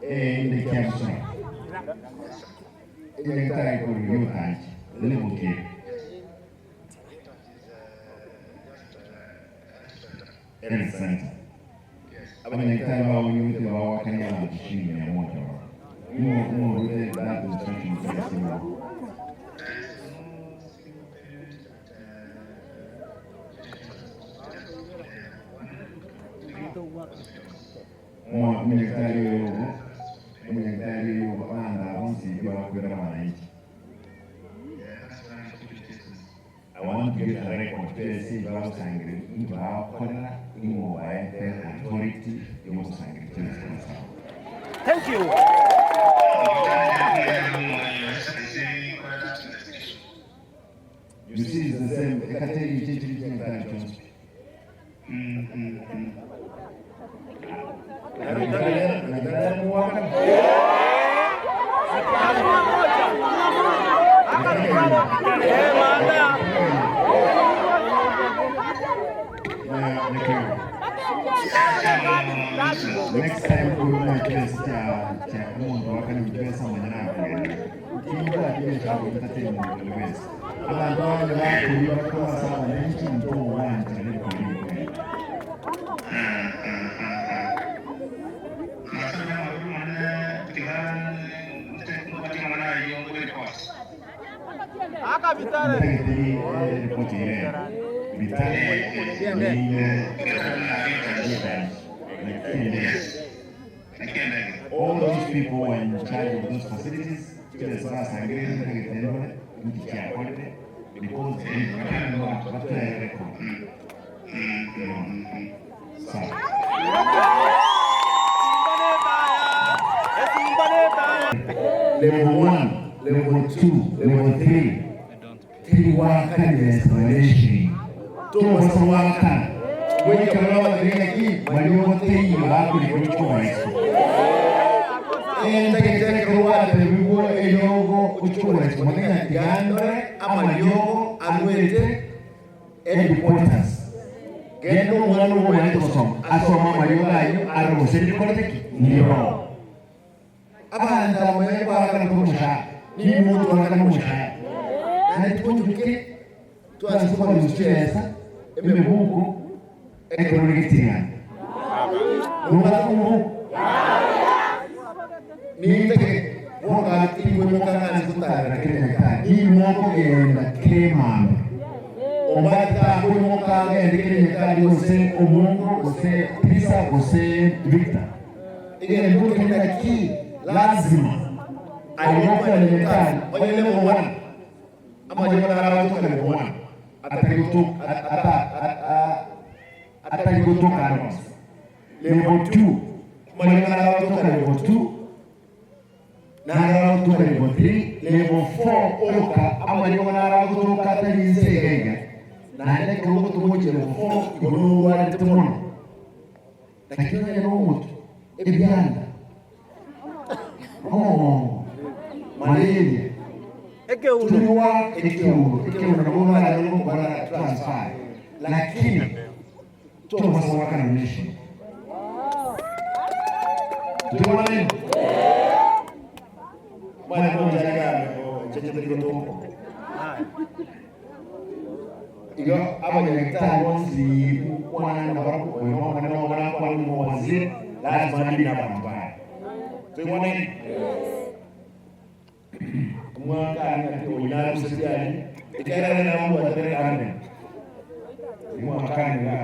Ende kiabusura. Enyagetari korwa riotachi level kere. Health center. Abanyagetari baonyuete bagoakania abanto shilingi mia moja ororo. Ng'o ng'o orwete that instruction kera ase ng'o. Omonyagetari oyo obo, omonyagetari oyo obo abande aba bonsi intwe bakwera abananchi. I want to get a record twese intwe agosangereria intwe bagokorera ing'o obaete authority yogosangereria twese amasabo. Thank you. You see it's the same ekateri eche chiri chinyagetari chionsi pi. Next time korwa chibesa chia chia omonto wakane chibesa omonyene akogenda timbwati biashara gotateri monto onde bwensi abanto abande bakoria bakore ase abananchi intwe ogwancha rikori rikori. Ntagete ripoti ere bitare niine All those people who are in charge of those facilities, chibesa basangereire ntagete ndore nki chiakorire because they cannot batoe record. Sawa. Level 1, level 2, level 3 tirigoakana explanation tobasa goakana goika babatebie ng'aki baria ogoteiyo bakorika gochia oboraisi entagete ekero gwatebigwa eriogo gochia oboraisi omanye ng'a tiga ndore amariogo arwete Headquarters. Genda omwana obo omaete gosoma asome amariogo ayio arore gose ndikorete ki? Ndiroo. Abanto abo baye barakana omoshahara, nigo twarakana omoshahara. Naende tonjuke twanse kobarusia chibesa emebuko ekero ore geting'ana. Nobwate omobuko? Nintake bono gaki tinkoimoka ng'a nse gotarera kera nyagetari, nigo nkogenda kera emambia. Ombati takoimoka agende kera nyagetari gose Omongo gose Pisa gose Victor. Egento kende naki lazima aye gokwana nyagetari onye level one amariogo naro agotoka level one atari gotoka atari gotoka ande onsi. Level 2, amariogo naro agotoka level 2, naro agotoka level 3, level 4 oka amariogo naro agotoka atari inse iga iga. Naende ekero ogotoka gochia level 4 igo norwarete mono. Lakini onye nomotwe, ebianda, omogongo, malaria, turiwa ekeuro, ekeuro nabo baranyare gokora transfer, lakini tobasa goakana donation. Tobwanene? Mwana mochaka chachete gotoka. Igo abanyagitari bonsi gokwana nabarabwo, oyo nomonene obo nakwane omowaziri, lazima ndine abanto baye. Toigwanani? Omwakani ng'aki oyo naruseti aria, ekiagera nere namobwate nere kamenya. Omwakani iga.